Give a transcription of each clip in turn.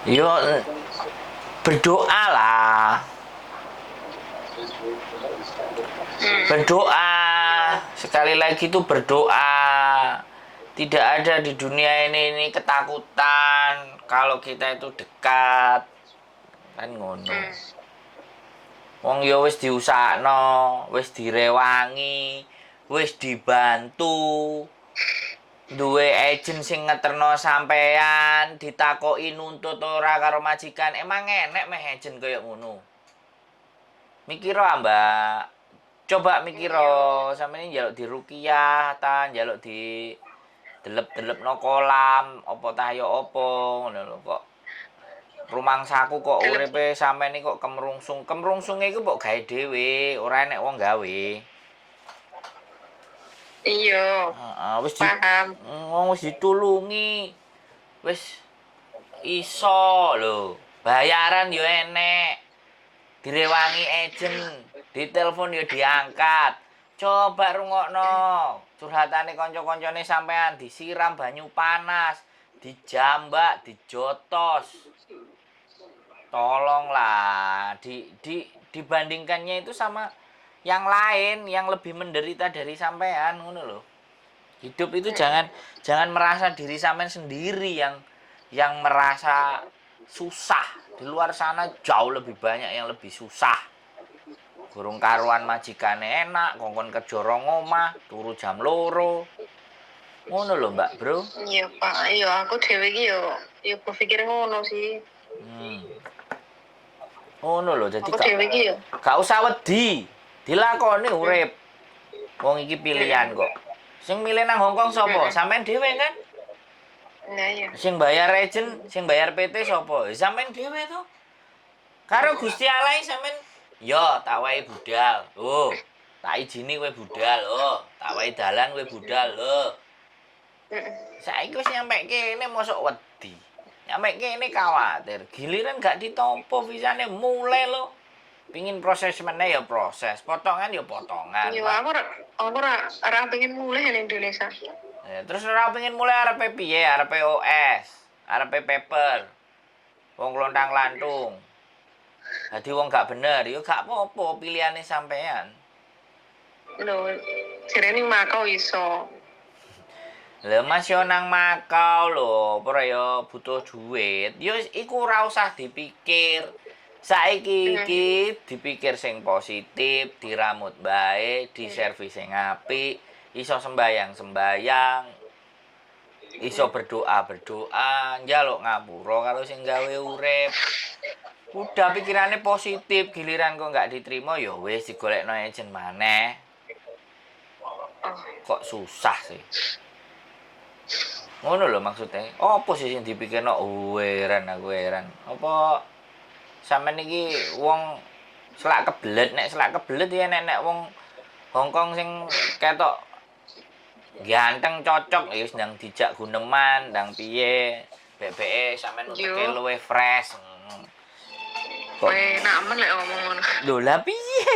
Yo berdoa lah. Berdoa. Sekali lagi itu berdoa. Tidak ada di dunia ini ketakutan kalau kita itu dekat. Kan ngono. Wong ya wis diusahakno, wis direwangi, wis dibantu. Duwe agent sing ngeterno sampean, ditakoki nuntut ora karo majikan. Emang enek meh agent kaya ngono? Mikiro ah, Mbak. Coba mikiro, sampeyan njaluk diruqyah ta, njaluk di delep-delepno kolam, apa tah ya apa ngono lho kok. Rumangsaku kok uripe sampeyan iki kok kemrungsung. Kemrungsunge iku mbok gawe dhewe, ora enek wong gawe. Iya. Heeh, wis di Paham. Wong wis ditulungi. Wis iso lho. Bayaran yo enek. Direwangi agent, ditelepon yo diangkat. Coba rungokno curhatane kanca-kancane sampean disiram banyu panas, dijambak, dijotos. Tolonglah di dibandingkannya itu sama yang lain yang lebih menderita dari sampean ngono loh. Hidup itu jangan jangan merasa diri sampean sendiri yang merasa susah. Di luar sana jauh lebih banyak yang lebih susah. Gurung karuan majikane enak, kongkon kerja rong omah, turu jam 2. Ngono lho, Mbak, Bro. Iya, Pak. Iya, aku dhewe iki yo yo berpikir ngono sih. Ngono lho, jadi Aku gak, dhewe iki yo. Gak usah wedi. Dilakoni urip. Wong iki pilihan kok. Sing milih nang Hongkong sapa? Sampean dhewe kan? Nah, iya. Sing bayar agent, sing bayar PT sapa? Ya sampean dhewe to. Karo Gusti Allah sampean yo tak wae budal. Oh, tak izini kowe budal. Oh, tak wae dalan kowe budal. Oh. Saiki wis nyampe kene mosok wedi. Nyampe kene khawatir. Giliran gak ditompo visane mulai lo. Pingin proses meneh ya proses, potongan ya potongan. Iya, aku ora pengen mulih ning Indonesia. Ya, terus ora pengen mulai arepe piye? Arepe OS, arepe paper. Wong klontang-lantung. Dadi wong gak bener, ya gak apa-apa, pilihane sampean. Lho, jarene ning Makau iso. Lah Mas yo nang Makau lho, ora yo butuh duit. Yo iku ora usah dipikir. Saiki iki dipikir sing positif, diramut baik, diservis sing apik, iso sembayang-sembayang, iso berdoa-berdoa, njaluk ngapura karo sing gawe urip. Udah pikirannya positif, giliran kok nggak diterima ya wis digolekno agent maneh. Oh, Kok susah sih? Ngono lho maksudnya. Apa sih sing dipikirno? Oh, heran aku, heran. Apa sampean iki wong selak kebelet? Nek selak kebelet ya nek nek wong Hongkong sing ketok ganteng cocok ya wis ndang dijak guneman, ndang piye. Bebeke sampean Yo. uteke luwih fresh. Kok Enak men lek ngomong ngono. Lho lah piye?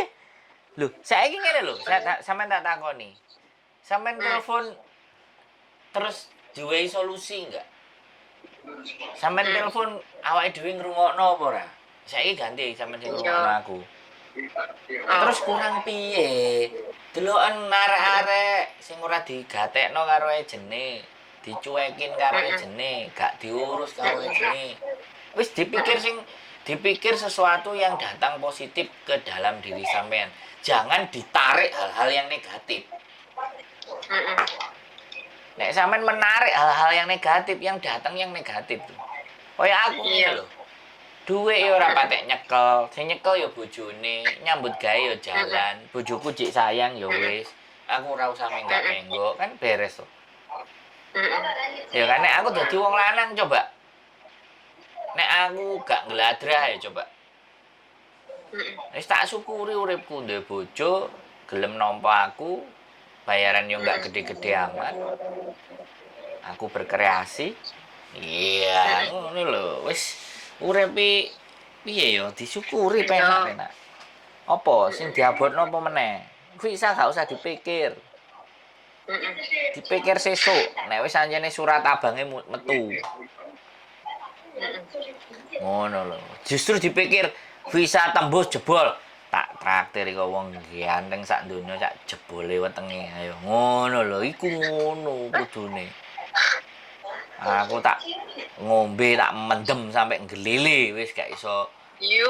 Lho, saiki ngene lho, saya tak sampean tak takoni. Sampean telepon terus diwehi solusi enggak? Sampean telepon awake dhewe ngrungokno apa ora? Saiki ganti sampean sing ngrungokno aku. Oh. Terus kurang piye? Deloken arek-arek sing ora digatekno karo ejene, dicuekin karo ejene, gak diurus karo ejene. Wis dipikir sing dipikir sesuatu yang datang positif ke dalam diri sampean. Jangan ditarik hal-hal yang negatif. Nek sampean menarik hal-hal yang negatif, yang datang yang negatif tuh. Kaya aku ngene lho. Duit ya ora patek nyekel, sing nyekel ya bojone, nyambut gawe ya jalan, bojoku jik sayang ya wis. Aku ora usah menggak-menggok, kan beres tuh. Ya kan nek aku dadi wong lanang coba. Nek aku gak ngladrah ya coba. Wis tak syukuri uripku duwe bojo, gelem nampa aku, bayaran yo gak gede-gede amat. Aku berkreasi. Iya, ngono lho. Wis urip piye yo disyukuri penak-penak. Apa sing diabotno apa meneh? Visa gak usah dipikir. Dipikir sesuk, nek wis anjene surat abange metu. Ngono lho. Justru dipikir visa tembus jebol. Tak traktir iku wong ganteng sak donya sak jebole wetenge. Ayo ngono lho, iku ngono kudune. Aku tak ngombe tak mendem sampai nggelele wis gak iso. Yo.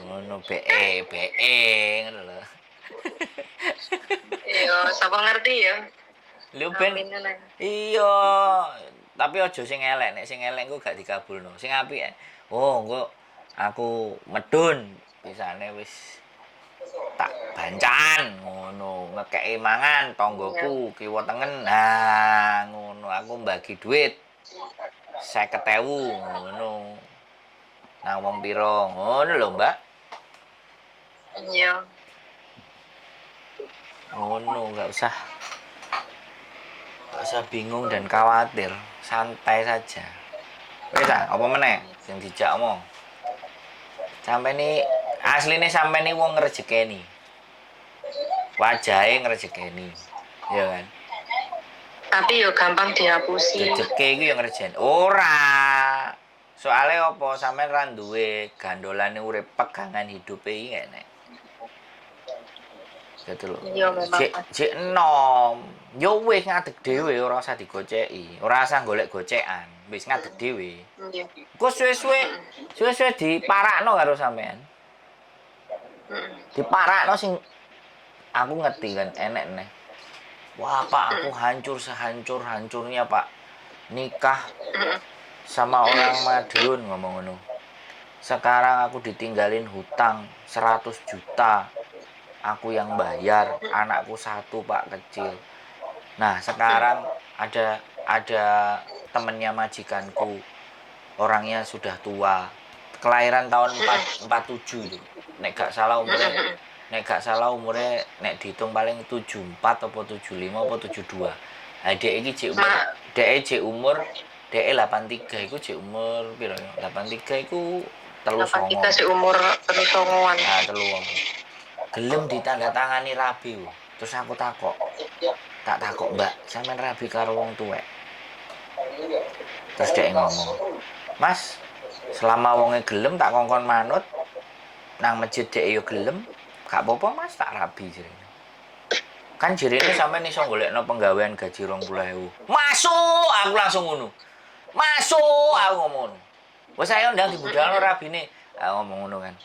Ngono BE BE ngono lho. Iya, sapa ngerti ya. Lho ben Amin lah. Iya, tapi aja sing elek, nek sing elek engko gak dikabulno. Sing apik, oh engko aku medun, bisane wis tak bancan ngono, ngekeki mangan tanggoku kiwa tengen. Nah, ngono aku mbagi duit 50.000 ngono. Nang wong pira ngono lho, Mbak. Iya. Ngono, gak usah bingung dan khawatir, santai saja. Wis ah, apa meneh sing dijak omong? Sampai nih asline sampai nih wong ngrejekeni. Wajahe ngrejekeni. Ya kan? Tapi yo gampang dihapusi. Jejeke iku ya ngrejekeni. Ora. Soale apa sampean ra duwe gandolane urip, pegangan hidupe iki enek. Gitu lho. Iya, memang. Jek jek enom. Yo wis ngadeg dhewe, ora usah digoceki, ora usah golek gocekan, wis ngadeg dhewe. Iya. Engko suwe-suwe suwe-suwe diparakno karo sampean. Diparakno sing aku ngerti kan enek neh. Wah, Pak, aku hancur sehancur-hancurnya, Pak. Nikah sama orang Madiun ngomong ngono. Sekarang aku ditinggalin hutang 100 juta. Aku yang bayar, anakku satu, Pak, kecil. Nah, sekarang ada temennya majikanku. Orangnya sudah tua. Kelahiran tahun 4, 47 itu. Nek gak salah umurnya nek dihitung paling 74 atau 75 atau 72. Nah, dek iki jek umur dek jek umur dek 83 iku jek umur piro ya? 83 iku 39. Kita sih umur 39-an. Nah, telu wong. Gelem ditandatangani rabi. Wo. Terus aku takok. Tak takok, "Mbak, sampean rabi karo wong tuwek?" Terus dia ngomong, "Mas, selama wonge gelem tak kongkon manut nang masjid dhek yo gelem, gak apa-apa, Mas, tak rabi," jarene. Kan jarene sampean iso golekno penggawean gaji 20.000. Masuk, aku langsung ngono. Masuk, aku ngomong ngono. Wes ayo ndang dibudalno rabine. Aku ngomong ngono kan.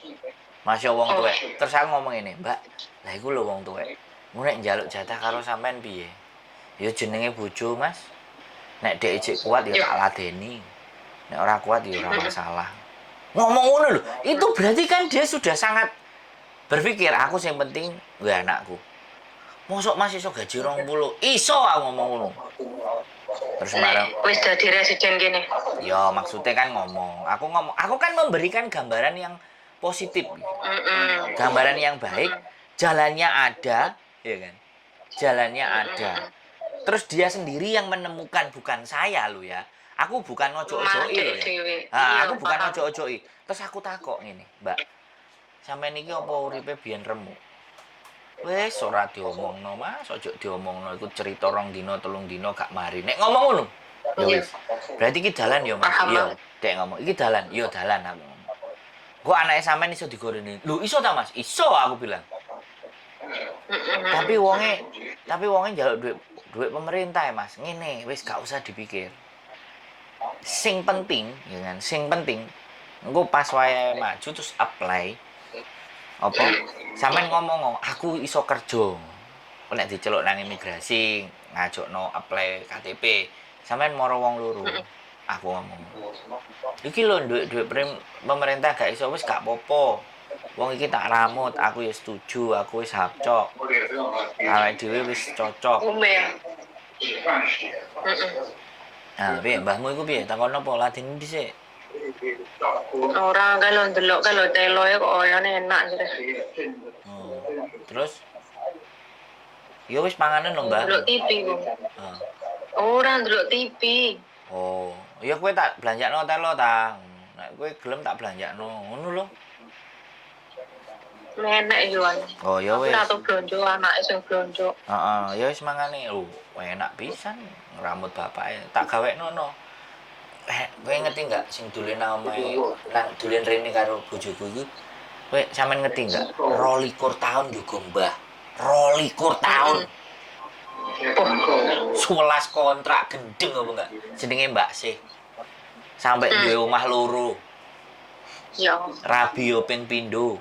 Masuk wong tuwek. Terus aku ngomong ini, "Mbak, lah iku lho wong tuwek. Mu nek njaluk jatah karo sampean piye?" "Ya jenenge bojo, Mas. Nek dhek ijik kuat ya tak ladeni. Nek ora kuat ya ora masalah." Ngomong ngono lho. Itu berarti kan dia sudah sangat berpikir, aku yang penting gue anakku. Mosok Mas iso gaji 20? Iso, aku ngomong ngono. Terus marah, Nek wis dadi residen kene. Ya maksudnya kan ngomong. Aku ngomong, aku kan memberikan gambaran yang positif. Gambaran yang baik, jalannya ada, ya kan? Jalannya ada. Terus dia sendiri yang menemukan, bukan saya lo ya. Aku bukan ngojok-ojoki Malah lho ya. dhewe. Ah, Iya, aku bukan paham. ngojok-ojoki. Terus aku takok ngene, "Mbak, sampean iki apa uripe biyen remuk?" "Wis ora diomongno, Mas, ojo diomongno, iku cerita 2 dina 3 dina gak mari." Nek ngomong ngono. Ya wis. Berarti iki dalan ya, Mas. Paham Iya, banget. Dek ngomong, "Iki dalan." "Iya, dalan," aku ngomong. "Kok anake sampean iso digoreni?" "Lho, iso ta, Mas?" "Iso," aku bilang. Tapi wonge njaluk duit duit pemerintah ya, Mas. Ngene, wis gak usah dipikir. Sing penting, ya kan, sing penting engko pas wayahe maju terus apply apa sampean ngomong, "Aku iso kerja." Nek diceluk nang imigrasi ngajokno apply KTP, sampean moro wong loro. Aku ngomong. "Iki lho duit-duit pemerintah gak iso." "Wis gak apa-apa. Wong iki tak ramut, aku ya setuju, aku wis hapcok. Awake dhewe wis cocok." Umel. Nah, piye mbahmu iku piye? Takon apa ladeni dhisik? Ora kan lho ndelok kan lho teloe kok oyone enak jare. Oh. Terus? Ya wis panganan lho, Mbah. Ndelok TV ku. Ah. Ora ndelok TV. Oh, ya kowe tak belanjakno telo ta. Nek kowe gelem tak belanjakno, ngono lho. Enak yo an. Oh, ya wis. Ora tau blonjo, anake sing blonjo. Heeh, ya wis mangane. Oh, enak pisan ngramut bapake. Tak gawekno no. Eh, kowe ngerti nggak sing dolen nang omahe, nang dolen rene karo bojoku iki? Kowe sampean ngerti nggak? 22 tahun juga, Mbah. 22 tahun. Oh. 11 kontrak, gendeng apa enggak? Jenenge Mbak Sih. Sampai duwe omah loro. Rabi yo ping pindho.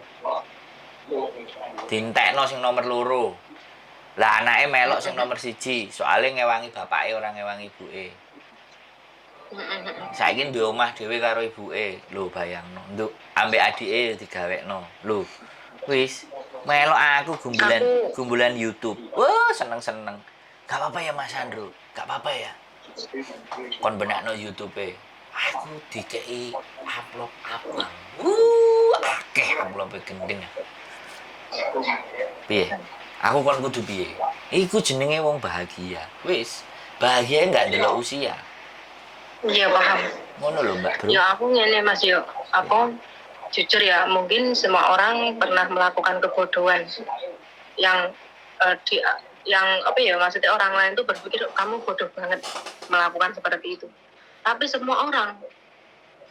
Dientekno sing nomor loro. Lah, anake melok sing nomor 1, soalnya ngewangi bapake, ora ngewangi ibuke. Saiki duwe omah dhewe karo ibuke. Lho, bayangno. Nduk, ambek adike digawekno. Lho, wis melok aku gumbulan gumbulan YouTube. Wah, seneng-seneng. "Gak apa-apa ya, Mas Andro, gak apa-apa ya. Kon benakno YouTube-e. Aku dikei amplop abang." Akeh amplope, gendeng. Piye? Aku kon kudu piye? Iku jenenge wong bahagia. Wis, bahagia nggak ndelok usia. Iya, paham. Ngono lho, Mbak Bro. Ya aku ngene, Mas, yo. Aku jujur ya, mungkin semua orang pernah melakukan kebodohan yang di yang apa ya, maksudnya orang lain tuh berpikir kamu bodoh banget melakukan seperti itu. Tapi semua orang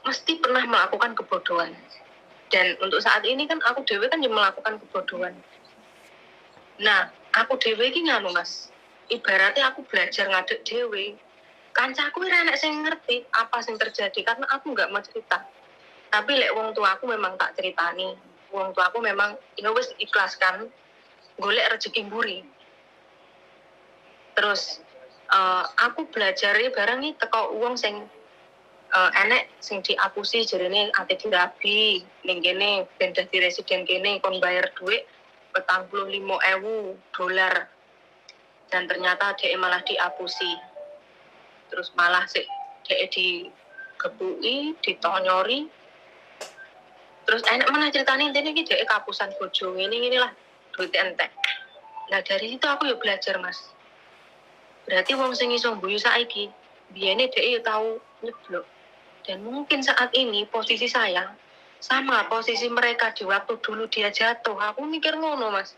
mesti pernah melakukan kebodohan. Dan untuk saat ini kan aku dewe kan yang melakukan kebodohan. Nah, aku dewe iki nganu, Mas. Ibaratnya aku belajar ngadeg dewe. Kancaku ora enek sing ngerti apa sing terjadi karena aku nggak mau cerita. Tapi lek wong tua aku memang tak ceritani. Wong tua aku memang ya wis, ikhlaskan, golek rezeki mburi. Terus aku belajar barang iki teko wong sing enek sing diapusi, jarene ate dirabi ning kene ben dadi residen kene, kon bayar duit 45.000 dolar, dan ternyata dia malah diapusi, terus malah sih dia digebuki, ditonyori. Terus enak mana ceritanya, intinya iki dia kapusan bojo ini inilah, duit entek. Nah, dari situ aku ya belajar, Mas. Berarti wong sing iso guyu saiki, biyene dia ya tau nyeblok, dan mungkin saat ini posisi saya sama posisi mereka di waktu dulu dia jatuh. Aku mikir ngono, Mas.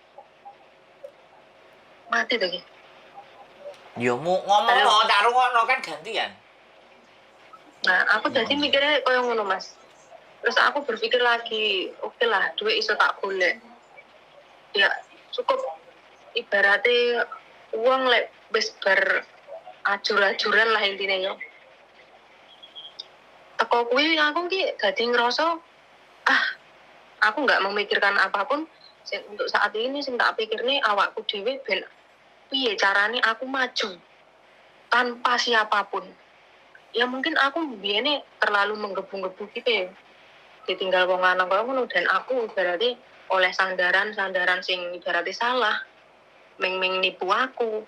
Mati tuh ki. Yo mu ngomong. Halo. No, tak rungokno kan gantian. Nah, aku jadi mikirnya koyo ngono, Mas. Terus aku berpikir lagi, oke lah, duit iso tak golek. Ya, cukup ibaratnya uang lek wis ber ajur-ajuran lah intinya yo. Teko kuwi aku ki dadi ngerasa, ah, aku nggak memikirkan apapun sing untuk saat ini. Sing tak pikir nih awakku dhewe, ben piye carane aku maju tanpa siapapun. Ya mungkin aku biyene terlalu menggebu-gebu gitu ya, ditinggal wong lanang koyo ngono, dan aku berarti oleh sandaran-sandaran sing ibaratnya salah, meng-meng nipu aku.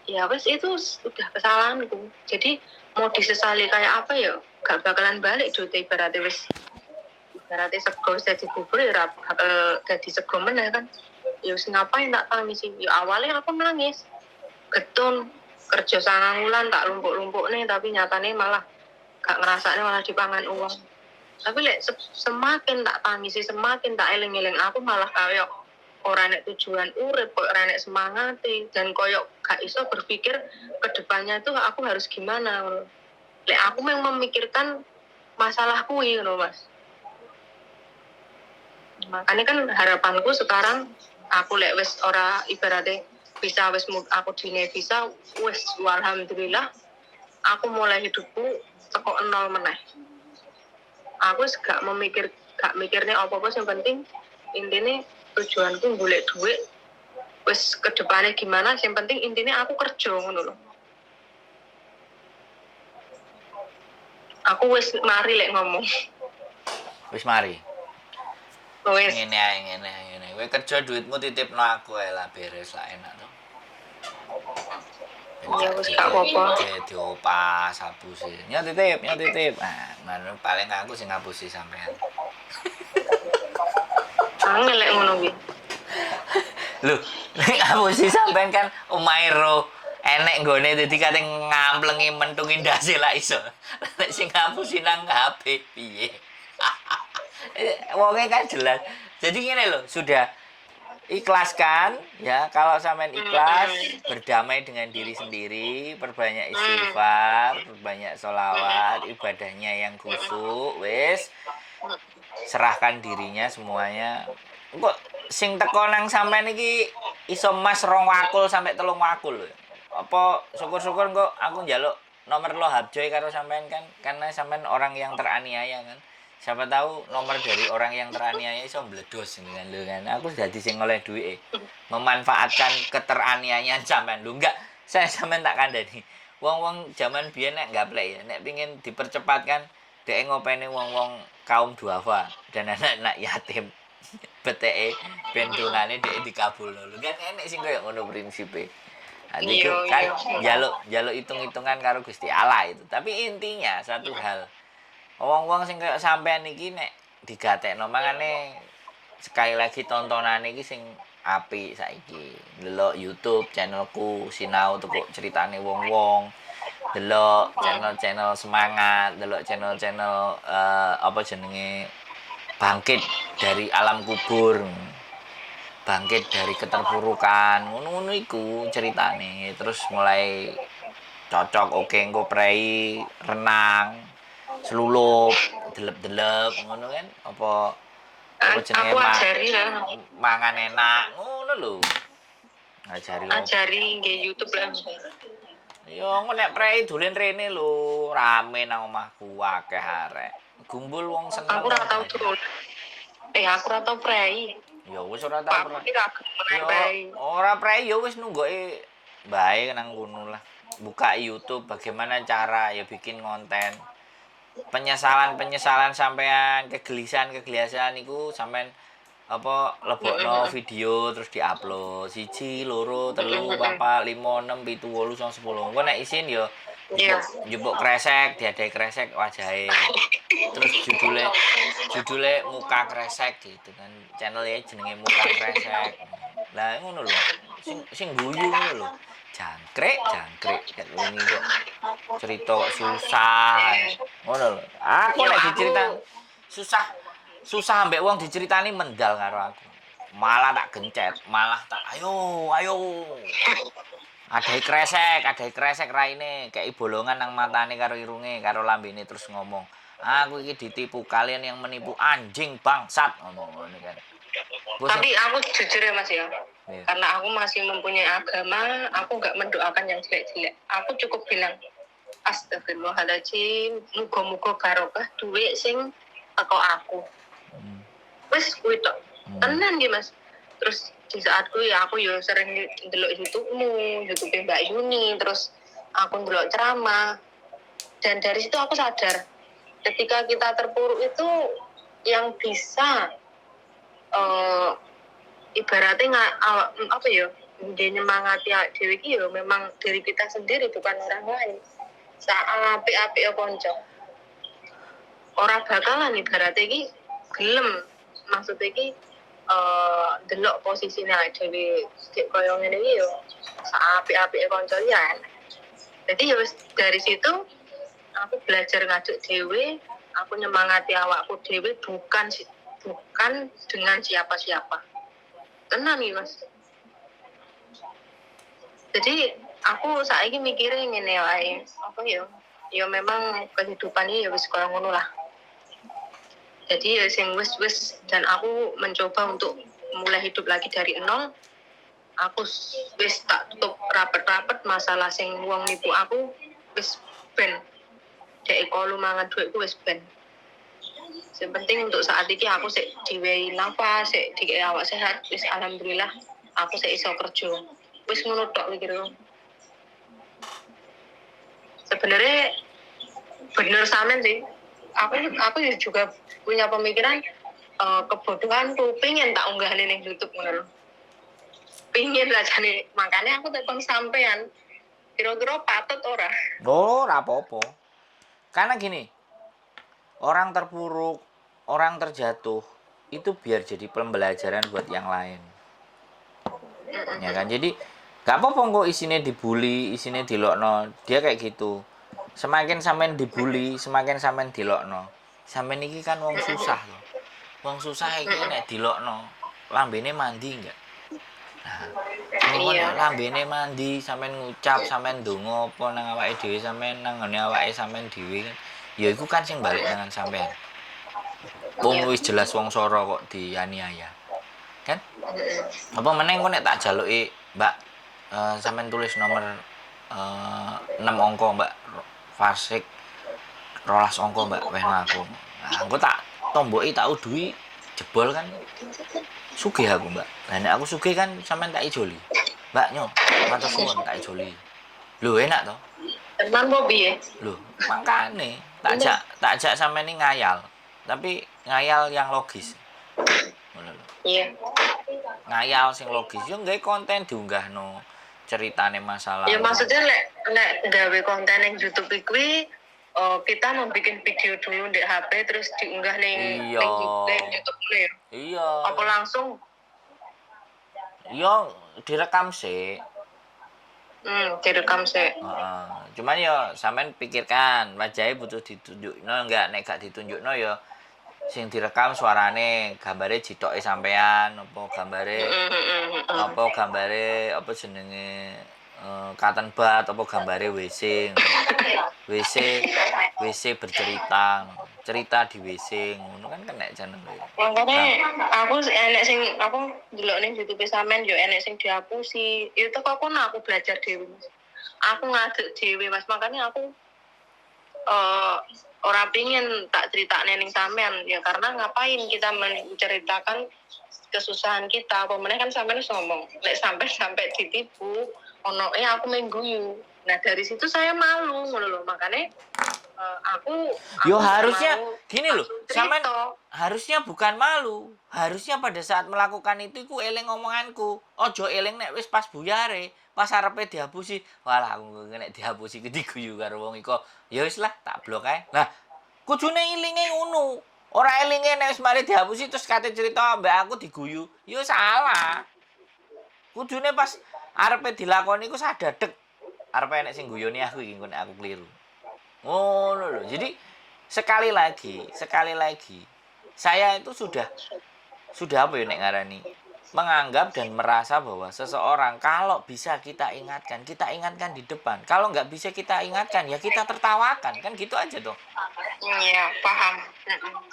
Ya wes, itu udah kesalahanku, jadi mau disesali kayak apa ya gak bakalan balik duit. Ibaratnya wis, ibaratnya sego wis dadi bubur ya ora bakal dadi sego meneh kan. Ya wis, ngapain tak tangisi? Ya awalnya aku nangis getun, kerja 9 wulan tak lumpuk-lumpuk nih, tapi nyatanya malah gak ngerasakne, malah dipangan uwong. Tapi lek semakin tak tangisi, semakin tak eling-eling, aku malah kayak ora enek tujuan urip, koyo ora enek semangat, dan koyo gak iso berpikir ke depannya tuh aku harus gimana ngono. Lek aku memang memikirkan masalah kuwi ngono, Mas. Makanya kan harapanku sekarang aku lek wis ora, ibaratnya bisa wis aku dine bisa wis, alhamdulillah, aku mulai hidupku teko nol meneh. Aku wis gak memikir, gak mikirnya apa-apa, yang penting intinya tujuanku golek duit. Wis, kedepannya gimana, yang penting intinya aku kerja ngono loh. Aku wis mari lek ngomong. Wis mari. Wis. Ngene ae, ngene ae, ngene. Kowe kerja, duitmu titipno aku ae lah, beres lah, enak tuh. Ya wis, gak apa-apa. Diopas hapusi. Nyo titip, nyo titip. Nah, mana paling aku sing ngapusi sampean. Angel lek ngono kuwi. Lho, nek ngapusi sampean kan omahe ro enek nggone, dadi kate ngamplengi, mentungi ndase lah iso. Nek sing ngapusi nang HP piye? Wonge kan jelas. Jadi ngene lho, sudah Ikhlaskan ya, kalau sampean ikhlas, berdamai dengan diri sendiri, perbanyak istighfar, perbanyak sholawat, ibadahnya yang khusyuk, wis serahkan dirinya semuanya. Kok sing teko nang sampean iki iso mas 2 wakul sampai 3 wakul lho. Apa syukur-syukur kok aku njaluk nomor lo Habjoy karo sampean kan, karena sampean orang yang teraniaya kan. Siapa tahu nomor dari orang yang teraniaya iso mbledos ini kan lho kan. Aku jadi sing oleh duit memanfaatkan keteraniayaan sampean lho. Enggak, saya sampean tak kandhani. Wong-wong zaman biyen nek gaplek ya, nek pingin dipercepat kan dhek ngopeni wong-wong kaum duafa dan anak-anak yatim. Beteke ben dongane dhek dikabulno lho kan, enek sing koyo ngono prinsipe. Nah, itu kan jaluk jaluk hitung-hitungan karo Gusti Allah itu. Tapi intinya satu hal, wong-wong sing koyo sampean iki nek digatekno, mangane sekali lagi tontonan iki sing apik saiki. Delok YouTube channelku, sinau teko ceritane wong-wong. Delok channel-channel semangat, delok channel-channel apa jenenge, bangkit dari alam kubur. Bangkit dari keterpurukan, ngono-ngono iku ceritane. Terus mulai cocok, oke, engko prei renang, selulup, delep-delep ngono kan, apa apa jenenge, Aku ajari lah. Mangan enak ngono lho. Ngajari opo? Ajari nggih YouTube lah. Yo engko nek prei dolen rene lho, rame nang omahku, akeh arek. Gumbul wong seneng. Aku ora tau dolen. Eh, aku ora tau prei. Ya wis ora tau Pak, prei. iki ra gelem Yo prei. ora prei yo wis nunggoke bae nang kono lah. Buka YouTube bagaimana cara ya bikin konten. Penyesalan-penyesalan sampean, kegelisahan-kegelisahan iku sampean apa lebokno video terus diupload siji, loro, telu, papat, lima, enam, pitu, wolu, songo, 10. Engko nek isin yo njupuk njupuk kresek, diadai kresek wajahe. Terus judulnya judulnya muka kresek gitu kan. Channelnya jenenge Muka Kresek. Lah ngono lho. Sing sing guyu ngono lho. Jangkrik, jangkrik kan wingi kok cerita kok susah. Ngono lho. Aku Yo, nek aku diceritain susah susah ambek wong diceritani mendal karo aku. Malah tak gencet, malah tak ayo, ayo. Adai kresek, adai kresek raine, kayak bolongan nang matane karo irunge, karo lambene, terus ngomong, "Aku iki ditipu, kalian yang menipu, anjing bangsat," ngomong ngono kan. Bos. Tapi aku jujur ya, Mas, ya. Iya. Karena aku masih mempunyai agama, aku nggak mendoakan yang jelek-jelek. Aku cukup bilang, "Astagfirullahaladzim, muga-muga barokah duit sing teko aku." Wis kuwi tok. Tenan iki, Mas. Terus di saat kuwi aku yo sering ndelok YouTube-mu, YouTube Mbak Yuni, terus aku ndelok ceramah. Dan dari situ aku sadar, ketika kita terpuruk itu yang bisa ibaratnya nggak apa ya, dia nyemangati awake dhewe iki ya memang diri kita sendiri, bukan orang lain. Saat apik-apik konco ora bakalan ibaratnya iki gelem, maksudnya iki delok posisine awake dhewe sik kaya ngene iki yo sak apik-apike kanca ya. Jadi ya wis, dari situ aku belajar ngajuk dhewe, aku nyemangati awakku dhewe, bukan bukan dengan siapa-siapa. Tenan nih, Mas. Jadi aku saiki mikirnya ngene wae, apa ya, ya memang kehidupan ini ya wis kaya ngono lah. Jadi ya sing wis wis, dan aku mencoba untuk mulai hidup lagi dari nol. Aku wis tak tutup rapet-rapet masalah sing wong nipu aku, wis ben dek kalau mangan duitku, wis ben. Yang penting untuk saat ini aku sik diwehi nafas, sik dikei awak sehat, wis alhamdulillah aku sik iso kerja, wis ngono tok pikirku. Sebenarnya bener sampean sih, aku juga punya pemikiran kebodohanku pengen tak unggah ning YouTube ngono lho, pingin lah jane. Makanya aku telepon sampean, kira-kira patut ora? Oh, ora apa-apa. Karena gini, orang terpuruk, orang terjatuh itu biar jadi pembelajaran buat yang lain. Ya kan? Jadi gak apa-apa kok isinya dibully, isinya dilokno. Dia kayak gitu. Semakin sampean dibully, semakin sampean dilokno. Sampean iki kan wong susah loh. Wong susah iki nek dilokno, lambene mandi enggak? Nah, ngono lambene mandi sampean ngucap, sampean ndonga apa nang awake dhewe, sampean nang nggone awake sampean dhewe kan. Ya iku kan sing balik dengan sampean. Wong wis jelas wong soro kok dianiaya. Kan? Apa meneh engko nek tak jaluki, Mbak, sampean tulis nomor 6 angka, Mbak. Fasik 12 angka, Mbak, wehno aku. Nah, engko tak tomboki, tak uduhi, jebol kan sugih aku, Mbak. Lah nek aku sugih kan sampean tak ijoli. Mbak nyo, matur suwun tak ijoli. Lho enak toh? Tenan po piye? Lho, makane tak jak sampean ini ngayal. Tapi ngayal yang logis. Ngono lho. Ngayal sing logis yo nggawe konten diunggahno ceritane masalah. Ya maksudnya lek lek gawe konten yang YouTube kuwi, kita mau bikin video dulu di HP terus diunggah ning ning YouTube ya. Iya. Apa langsung? Iya, direkam sih. Direkam sih. Heeh. Cuman yo sampean pikirkan, wajahnya butuh ditunjukno enggak? Nek gak ditunjukno yo sing direkam suarane, gambare jitoke sampean, apa gambare apa gambare apa jenenge cotton bud, apa gambare WC. WC WC bercerita, cerita di WC ngono kan kena channel. Makanya aku enek sing aku ndelok ning YouTube sampean yo enek sing dihapusi. Itu kok aku aku belajar dhewe, Mas. Aku ngadeg dhewe, Mas. Makanya aku ora pingin tak critakne ning sampean ya karena ngapain kita menceritakan kesusahan kita, apa meneh kan sampean wis ngomong lek sampai sampai ditipu ono aku mung guyu. Nah, dari situ saya malu ngono lho, makanya aku Yo nggak harusnya mau gini loh, langsung sampean cerita. Harusnya bukan malu. Harusnya pada saat melakukan itu iku eling omonganku. Ojo eling nek wis pas buyare, pas arepe dihapusi. Walah, aku nek dihapusi ki diguyu karo wong iko. Ya wis lah, tak blok ae. Nah, kudune elinge ngono. Ora elinge nek wis mari dihapusi terus kate cerita ambek aku diguyu. Ya salah. Kudune pas arepe dilakoni iku sadar dek. Arepe enek sing guyoni aku iki engko nek aku keliru. Ngono lho. Jadi sekali lagi, saya itu sudah apa ya nek ngarani? Menganggap dan merasa bahwa seseorang kalau bisa kita ingatkan di depan. Kalau nggak bisa kita ingatkan, ya kita tertawakan. Kan gitu aja dong. Iya, paham.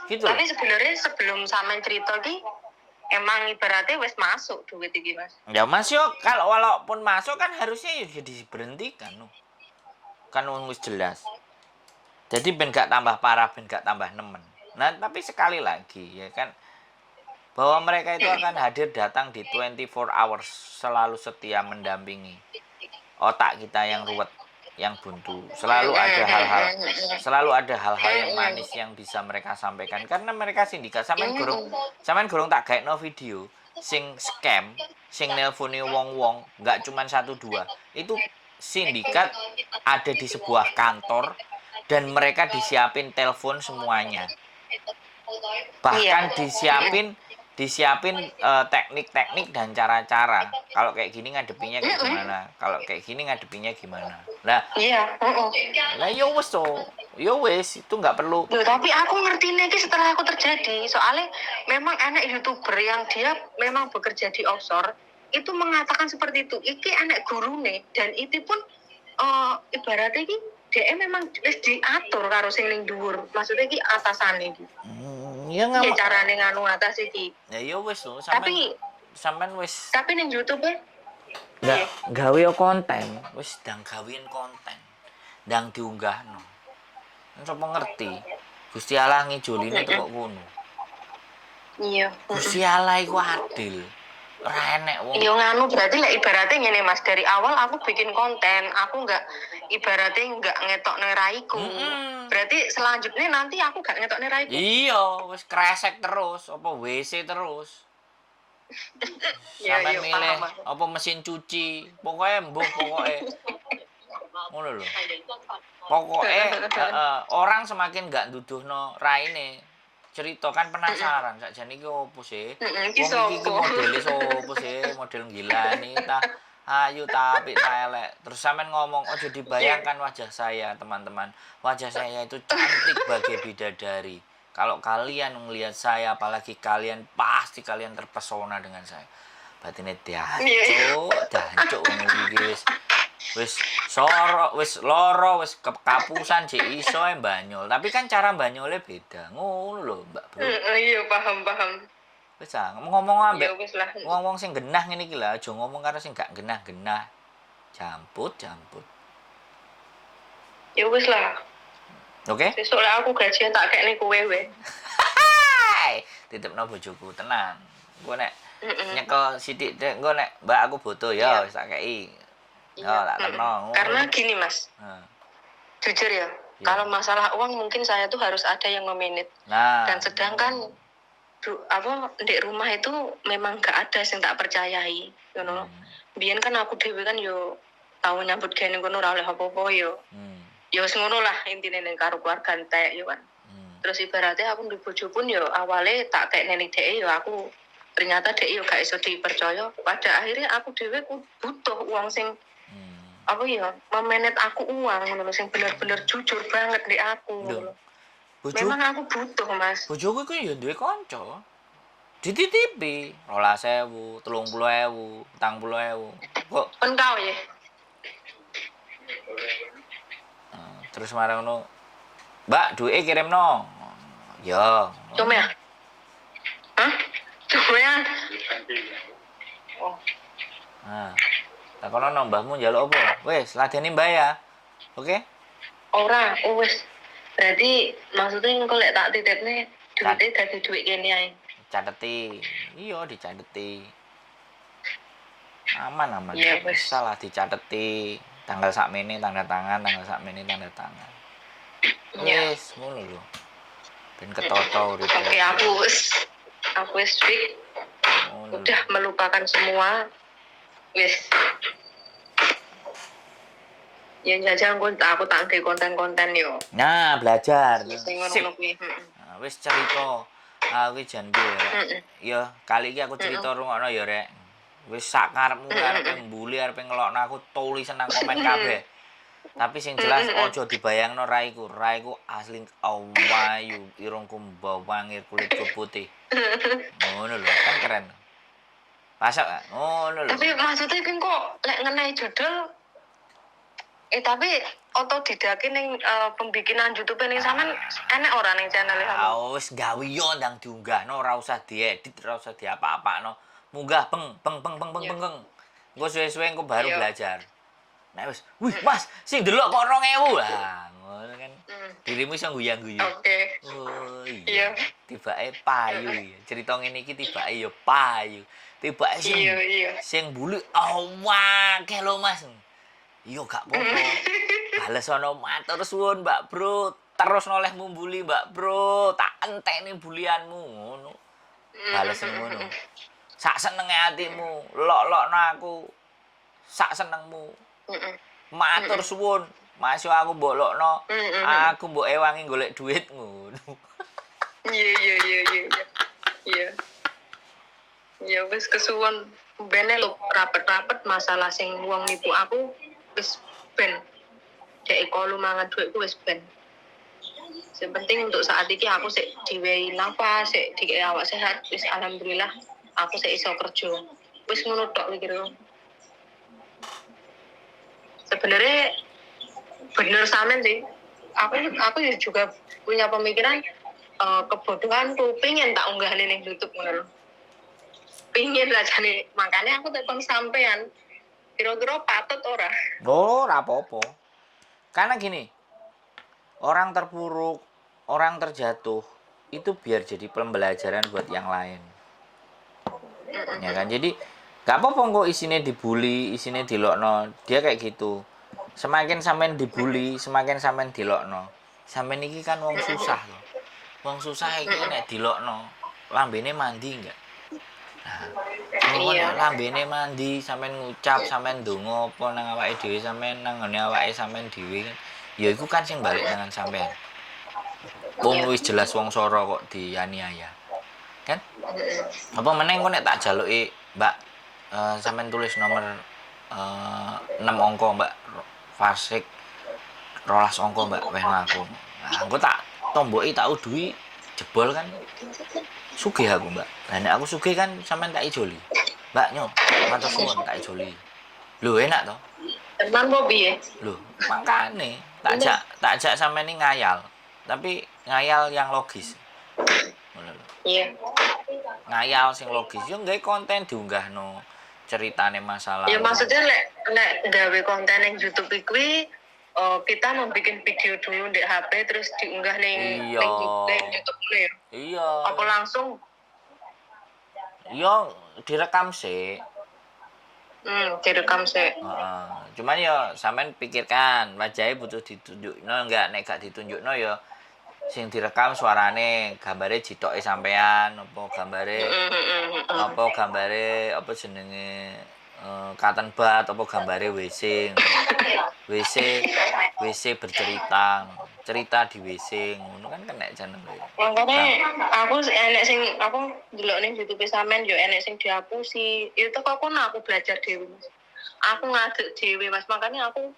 Gitu loh. Tapi sebenarnya sebelum sampean cerita ki emang ibaratnya wis masuk duit iki, Mas. Ya Mas yo, kalau walaupun masuk kan harusnya ya diberhentikan. No. Kan wong wis jelas. Jadi ben gak tambah parah, ben gak tambah nemen. Nah, tapi sekali lagi ya kan bahwa mereka itu akan hadir datang di 24 hours, selalu setia mendampingi otak kita yang ruwet, yang buntu. Selalu ada hal-hal yang manis yang bisa mereka sampaikan karena mereka sindikat. Sampean gurung tak gaekno video sing scam, sing nelponi wong-wong, nggak cuman satu dua. Itu sindikat ada di sebuah kantor dan mereka disiapin telepon semuanya. Bahkan disiapin disiapin teknik-teknik dan cara-cara. Kalau kayak gini ngadepinnya kayak gimana? Kalau kayak gini ngadepinnya gimana? Nah, lah ya wis toh. Ya wis, itu nggak perlu. Loh, tapi aku ngerti nih setelah aku terjadi. Soalnya memang anak YouTuber yang dia memang bekerja di offshore itu mengatakan seperti itu. Iki anak guru nih dan itu pun ibaratnya iki dia memang wis diatur karo sing ning dhuwur. Maksudnya iki atasane iki. Ya nggak Piye carane nganu atas iki. Ya ya wis toh, sampean Tapi sampean wis tapi ning YouTube e nggak gawe konten, wis ndang gawein konten. Ndang diunggahno. Kan sapa ngerti? Gusti Allah ngijoline teko kono. Gusti Allah iku adil. Ora enek wong. Iya, nganu berarti lah ibaratnya ngene, Mas, dari awal aku bikin konten, aku nggak ibaratnya nggak ngetokne raiku. Berarti selanjutnya nanti aku gak ngetokne raiku. Iya, wis kresek terus, apa WC terus. Iya, Sampai iya, milih paham aku. apa mesin cuci, pokoknya mbuh pokoknya. Ngono lho. Pokoknya heeh, orang semakin gak nduduhno raine. Cerita kan penasaran sakjane iki opo sih? Heeh, iki Wong iki iki sopo? Modele sopo sih? Model gilani ta ayu ta apik ta elek. Terus sampean ngomong, "Ojo dibayangkan wajah saya, teman-teman. Wajah saya itu cantik bagai bidadari. Kalau kalian melihat saya, apalagi kalian, pasti kalian terpesona dengan saya. Batine Iya. dancuk, dancuk wong iki wis wis soro, wis loro, wis kekapusan jek iso ae banyol. Tapi kan cara banyole beda. Ngono lho, Mbak Bro. Iya, paham paham. Wis ah, ngomong Ya ambek wis lah. wong-wong sing genah ngene iki lah, aja ngomong karo sing gak genah-genah. Jamput, jamput. Ya wis lah. Oke? Sesuk lek aku gajian tak kekne kowe we. Hai, titipno bojoku tenang. Engko nek nyekel sithik dek, engko nek Mbak aku butuh ya wis tak kei. Iya. Yo, tak terno. Karena gini Mas, Heeh. jujur ya, Iya. kalau masalah uang mungkin saya tuh harus ada yang memanage. Nah. Dan sedangkan apa di rumah itu memang gak ada yang tak percayai, you know. Biyen kan aku dhewe kan yo tau nyambut gawe ning kono ora oleh apa-apa yo. Yo wis ngono lah intine ning karo keluarga entek yo kan. Terus ibaratnya aku duwe bojo pun yo awale tak kek ning dhek yo aku ternyata dhek yo gak iso dipercaya. Pada akhirnya aku dhewe butuh uang sing apa ya memanage aku uang ngono lho, sing bener-bener jujur banget di aku ngono lho. Bojo Memang aku butuh Mas. bojoku iku ya duwe kanca. Dititipi 12.000, 30.000, 40.000. Kok Kon kau ya? Terus marang ngono, Mbak, duwe kirimno. Ya. Cuma ya? Hah? Cuma ya? Oh, Nah. Takono nang mbahmu njaluk apa? Wis, ladeni mbah ya. Oke? ora, oh wis. Berarti maksudnya engko lek tak titipne duitnya dadi duit kene ae. Cateti. Iya, dicateti. Aman aman. Iya, wis. Salah dicateti. Tanggal sakmene tanda tangan, tanggal sakmene tanda tangan. Iya. Wis, ngono lho. Ben ketoto uripe. Oke, aku wis fix, Ngono lho. udah melupakan semua. Wis. Ya jajal engko aku tak nggawe konten-konten yo. Nah, belajar. Sing Sip. ngono kuwi. Heeh. Nah, wis cerita. Aku jan piye, Rek. Ya, kali iki aku cerita rungokno ya, Rek. Wis sak karepmu arepe mbuli, arepe ngelokno aku tulisan nang komen kabeh. Tapi sing jelas aja dibayangno raiku. Raiku asli awayu, irungku mbawangir, kulitku putih. Ngono lho, kan keren. Pasok gak? Ngono lho. Tapi maksudnya kan kok lek ngenai judul tapi otodidak ning pembikinan YouTube ning sampean enek ora ning channel sampean? Ah, wis gawe yo ndang diunggahno, ora usah diedit, ora usah diapa-apakno. Munggah peng peng peng peng peng peng. Engko suwe-suwe engko baru belajar. Nek wis, wih Mas, sing delok kok 2000. Lah, ngono kan. Dirimu iso guyang-guyu. Oke. Oh iya. Tibake payu ya. Cerita ngene iki tibake ya payu. Tibake sing Iya, iya. sing mbuli awake lho Mas. Iya gak apa-apa. Bales ono matur suwun Mbak Bro. Terus nolehmu mbuli Mbak Bro. Tak entekne bulianmu ngono. Bales ngono. Sak senenge atimu, lok-lokno aku. Sak senengmu. Matur suwun. Masuk aku mbok lokno. Aku mbok ewangi golek duit ngono. Iya, iya, iya, iya. Iya. Ya wis kesuwun bene lho rapet-rapet masalah sing wong nipu aku wis ben. Dek kolu mangan duitku wis ben. Sing penting untuk saat ini aku sik diwehi nafas, sik dikei awak sehat, wis alhamdulillah aku sik iso kerja. Wis ngono tok pikirku. Sebenarnya bener sampean sih. Aku juga punya pemikiran kebodohanku pengen tak unggah ning YouTube ngono lho. Pingin lah jane, makanya aku telepon sampean. Kira-kira patut ora? Oh, ora apa-apa. Karena gini, orang terpuruk, orang terjatuh itu biar jadi pembelajaran buat yang lain. Ya kan? Jadi gak apa-apa kok isinya dibully, isinya dilokno. Dia kayak gitu. Semakin sampean dibully, semakin sampean dilokno. Sampean iki kan wong susah loh. Wong susah iki nek dilokno, lambene mandi enggak? Nah, Iya. lambene mandi, sampean ngucap, sampean ndonga apa nang awake dhewe, sampean nang nggone awake sampean dhewe kan. Ya iku kan sing balik dengan sampean. Wong wis jelas wong soro kok dianiaya. Kan? Apa meneh engko nek tak jaluki, Mbak, sampean tulis nomor 6 angka, Mbak. Fasik 12 angka, Mbak, wehno aku. Nah, engko tak tomboki tak uduhi jebol kan. Sugih aku, Mbak. Lah nek aku sugih kan sampean tak ijoli. Mbak nyo, matur suwun tak ijoli. Lho, enak toh? Tenan po piye? Lho, makane tak jak sampean ini ngayal. Tapi ngayal yang logis. Ngono lho. Ngayal sing logis yo nggawe konten diunggahno ceritane masa Ya lalu. Maksudnya lek lek gawe konten yang YouTube kuwi, oh, kita membuat video dulu di HP terus diunggah ning ning YouTube ngono ya. Iya. Apa langsung? Iya, direkam sih. Direkam sih. Heeh. Cuman ya sampean pikirkan, wajahnya butuh ditunjukno enggak? Nek gak ditunjukno ya sing direkam suarane, gambare jitoke sampean apa gambare apa gambare apa jenenge, cotton bud apa gambare WC. WC WC bercerita, cerita di WC ngono kan kena channel. Makanya aku enek sing aku ndelok ning YouTube sampean yo enek sing dihapusi. Itu kok kono aku belajar dhewe, Mas. Aku ngadeg dhewe, Mas. Makanya aku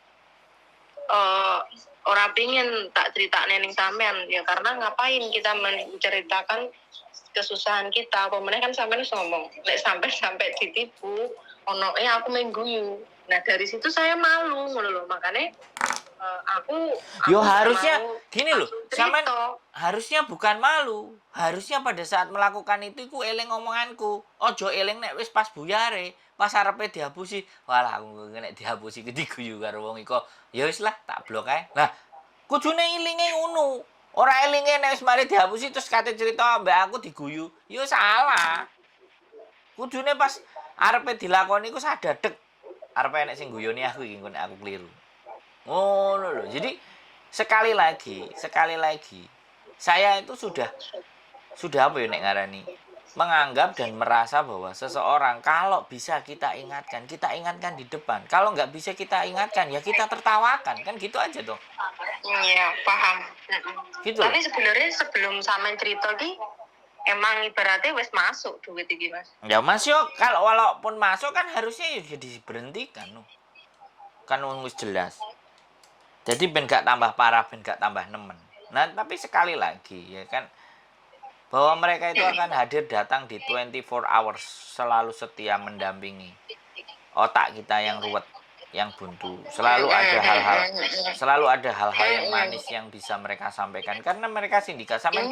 ora pingin tak critakne ning sampean ya karena ngapain kita menceritakan kesusahan kita? Apa meneh kan sampean wis ngomong lek sampai sampai ditipu ono aku mung guyu. Nah, dari situ saya malu ngono lho. Makanya aku Yo nggak harusnya mau gini loh, langsung sampean cerita. Harusnya bukan malu. Harusnya pada saat melakukan itu iku eling omonganku. Ojo eling nek wis pas buyare, pas arepe dihapusi. Walah, aku nek dihapusi ki diguyu karo wong iku. Ya wis lah, tak blok ae. Nah, kudune elinge ngono. Ora elinge nek wis mari dihapusi terus kate cerita ambek aku diguyu. Ya salah. Kudune pas arepe dilakoni iku sadar dek. Arepe enek sing guyoni aku iki engko nek aku keliru. Ngono lho. Jadi sekali lagi, saya itu sudah apa ya nek ngarani? Menganggap dan merasa bahwa seseorang kalau bisa kita ingatkan di depan. Kalau nggak bisa kita ingatkan, ya kita tertawakan. Kan gitu aja toh. Iya, paham. Gitu. Tapi sebenarnya sebelum sampean cerita ki emang ibaratnya wis masuk duit iki, Mas. Ya Mas yo, kalau walaupun masuk kan harusnya ya diberhentikan no. Kan wong wis jelas. Jadi ben gak tambah parah, ben gak tambah nemen. Nah, tapi sekali lagi ya kan bahwa mereka itu akan hadir datang di 24 hours, selalu setia mendampingi otak kita yang ruwet, yang buntu. Selalu ada hal-hal yang manis yang bisa mereka sampaikan karena mereka sindikat. Sampean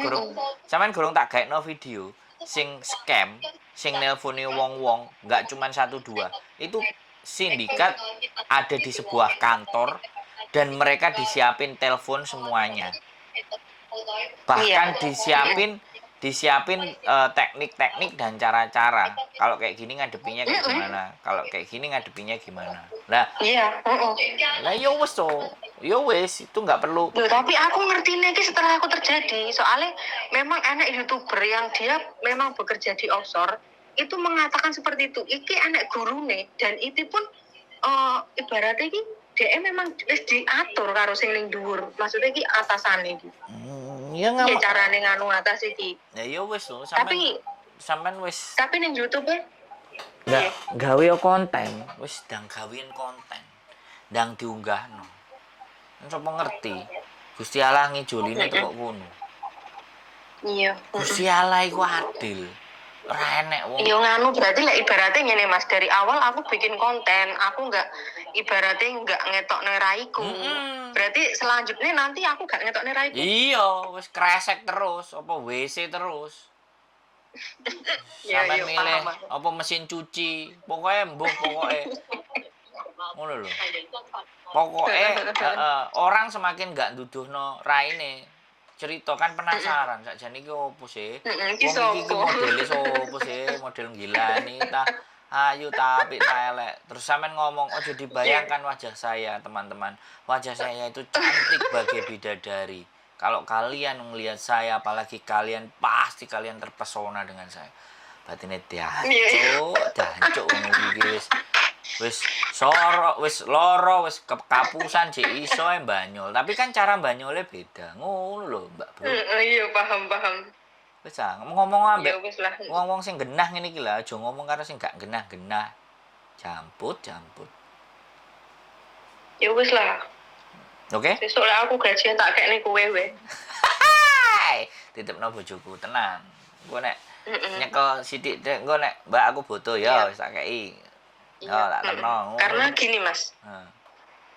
gorong tak gaekno video sing scam, sing nelponi wong-wong, nggak cuman satu dua. Itu sindikat ada di sebuah kantor dan mereka disiapin telepon semuanya. Bahkan disiapin disiapin teknik-teknik dan cara-cara. Kalau kayak gini ngadepinya kayak gimana? Kalau kayak gini ngadepinya gimana? Nah, Iya. lah yo wis toh. Yo wis, itu nggak perlu. Loh, tapi aku ngerti nih setelah aku terjadi. Soalnya memang enek youtuber yang dia memang bekerja di offshore itu mengatakan seperti itu. Iki enek gurune dan itu pun ibaratnya iki dia memang wis diatur karo sing ning dhuwur. Maksudnya iki atasane iki. Ya nggak Piye carane nganu atas iki. Ya yo wis toh, sampean Tapi sampean wis tapi ning YouTube e nggak gawe yo konten, wis ndang gawein konten. Ndang diunggahno. Sapa ngerti? Gusti Allah ngijoline teko kono. Gusti Allah iku adil. Ora enek wong. Iya, nganu berarti lah ibaratnya ngene, Mas, dari awal aku bikin konten, aku nggak ibaratnya nggak ngetokne raiku. Berarti selanjutnya nanti aku gak ngetokne raiku. Iya, wis kresek terus, apa WC terus. Iya, Sampean iya, milih paham aku. apa mesin cuci, pokoknya mbuh pokoknya. Ngono lho. Pokoknya heeh, orang semakin gak nduduhno raine. Cerita kan penasaran sakjane iki opo sih? Iki Wong iki iki sopo? Modele sopo sih? Model gilani ta ayu ta apik ta elek. Terus sampean ngomong, "Ojo dibayangkan wajah saya, teman-teman. Wajah saya itu cantik bagai bidadari. Kalau kalian melihat saya, apalagi kalian, pasti kalian terpesona dengan saya." Batine dancuk, dancuk ngono iki wis wis soro, wis loro, wis kekapusan jek iso ae banyol. Tapi kan cara banyolnya beda. Ngono lho, Mbak Bro. Iya, paham paham. Wis ah, ngomong ambek Ya wis lah. wong-wong sing genah ngene iki lah, aja ngomong karo sing gak genah-genah. Jamput, jamput. Ya wis lah. Oke? Besok lah aku gajian tak kekne kowe we. Hai, titipno bojoku, tenang. Engko nek Nyekel sithik dek engko nek Mbak aku butuh ya wis tak kei. Iya. Ya tak terno. Karena gini Mas, Heeh.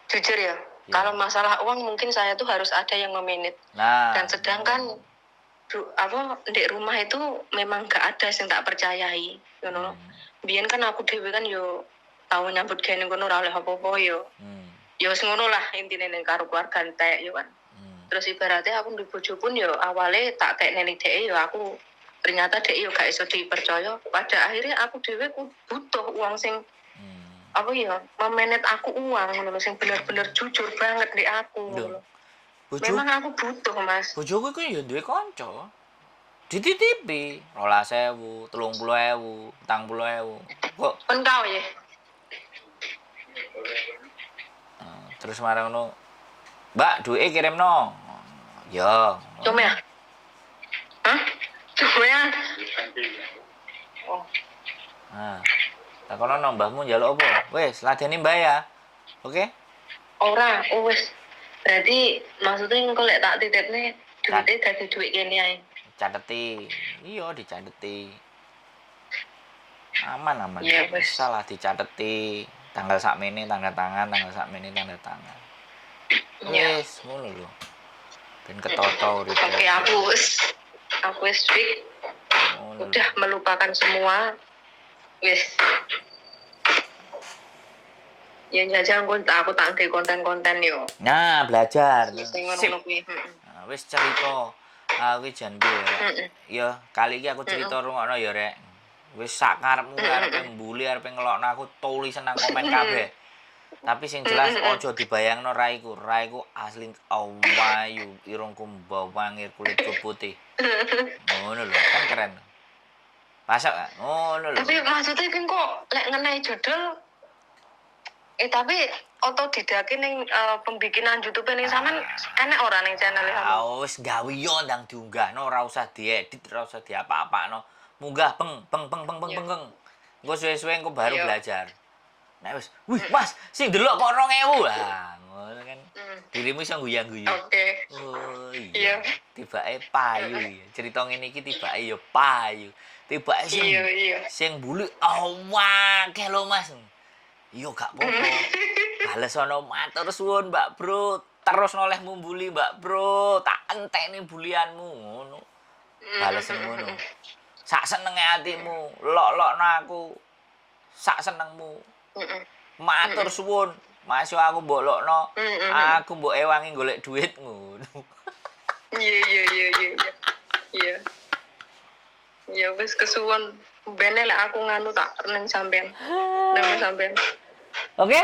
jujur ya, kalau masalah uang mungkin saya tuh harus ada yang memanage. Nah. Dan sedangkan apa di rumah itu memang gak ada yang tak percayai, ngono. Biyen kan aku dhewe kan yo tau nyambut gawe ning kono ora oleh apa-apa yo. Ya wis ngono lah intine ning karo keluarga entek yo kan. Terus ibaratnya aku duwe bojo pun yo awale tak kek ning dhek yo aku ternyata dhek yo gak iso dipercaya. Pada akhirnya aku dhewe ku butuh uang sing apa ya, memanage aku uang ngono lho, sing bener-bener jujur banget di aku ngono lho. Memang aku butuh, Mas. Bojoku iku ya duwe kanca. Dititipi 12.000, 30.000, 40.000. Kok Kon kau ya? Terus marang ngono, Mbak, duwe kirimno. Ya. Cuma ya? Hah? Cuma ya? Oh. Nah. Takono nang mbahmu njaluk apa? Wis, ladeni mbah ya. Oke? Ora, wis. Berarti maksudnya engko lek tak titipne duite dadi duit kene ae. Cateti. Iya, dicateti. Aman, aman. Iya, wis. Salah dicateti. Tanggal sakmene tanda tangan, tanggal sakmene tanda tangan. Iya. Wis, ngono lho. Ben ketoto uripe. Oke, aku wis fix. Ngono lho. Udah melupakan semua. Wis. Ya jajal engko aku tak nggawe konten-konten yo. Nah, belajar. Sing Sip. ngono kuwi. Heeh. Nah, wis cerita. Aku jan piye, Rek. Ya, kali iki aku cerita rungokno ya, Rek. Wis sak karepmu arepe mbuli, arepe ngelokno aku tulisan nang komen kabeh. Tapi sing jelas aja dibayangno raiku. Raiku asli awayu, irungku mbawangir, kulitku putih. Ngono lho, kan keren. Pasok gak? Ngono lho. Tapi maksudnya iki kok lek ngenai judul tapi otodidake ning pembikinan YouTube ning sampean enek ora ning channel sampean? Ah, wis gawe yo ndang diunggahno, ora usah diedit, ora usah diapa-apakno. Munggah peng peng peng peng peng Iya. peng. peng. Engko suwe-suwe engko baru Iya. belajar. Nek wis, wih Mas, sing delok kok 2000. Lah, ngono kan. Dirimu iso guyang-guyu. Oke. Oh iya. Iya. Tibake payu ya. Cerita ngene iki tibake ya payu. Tibake sing Iya, iya. sing mbuli awake lho Mas. Iya gak apa-apa. Bales ono matur suwun Mbak Bro. Terus noleh mumbuli Mbak Bro. Tak entekne bulianmu ngono. Bales ngono. Sak senenge atimu, lok-lokno aku. Sak senengmu. Matur suwun. Masuk aku mbok lokno, aku mbok ewangi golek duit ngono. Iya, iya, iya, iya. Iya. Ya wis kesuwun. Bene lek aku nganu tak neng sampean. Nang sampean. Oke?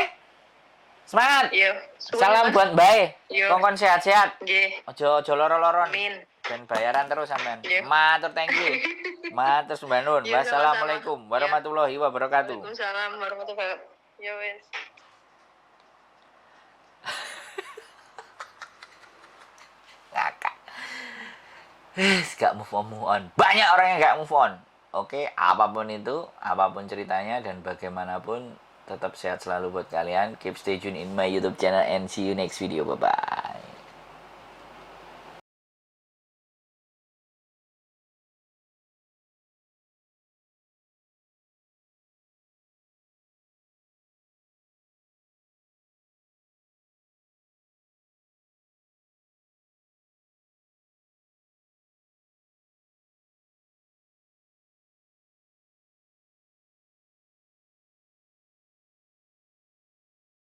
Semangat. Iya. Suwun, Salam Mas. buat Mbak. Iya. Kongkon sehat-sehat. Nggih. Ojo ojo loro-loron. Amin. Ben bayaran terus sampean. Iya. Matur thank you. Matur sembah nuwun. Iya, sama-sama. Wassalamualaikum warahmatullahi wabarakatuh. Waalaikumsalam warahmatullahi wabarakatuh. Ya wis. Ngakak. Gak move on, move on. Banyak orang yang gak move on. Oke, apapun itu, apapun ceritanya dan bagaimanapun, tetap sehat selalu buat kalian. Keep stay tune in my YouTube channel and see you next video. Bye bye.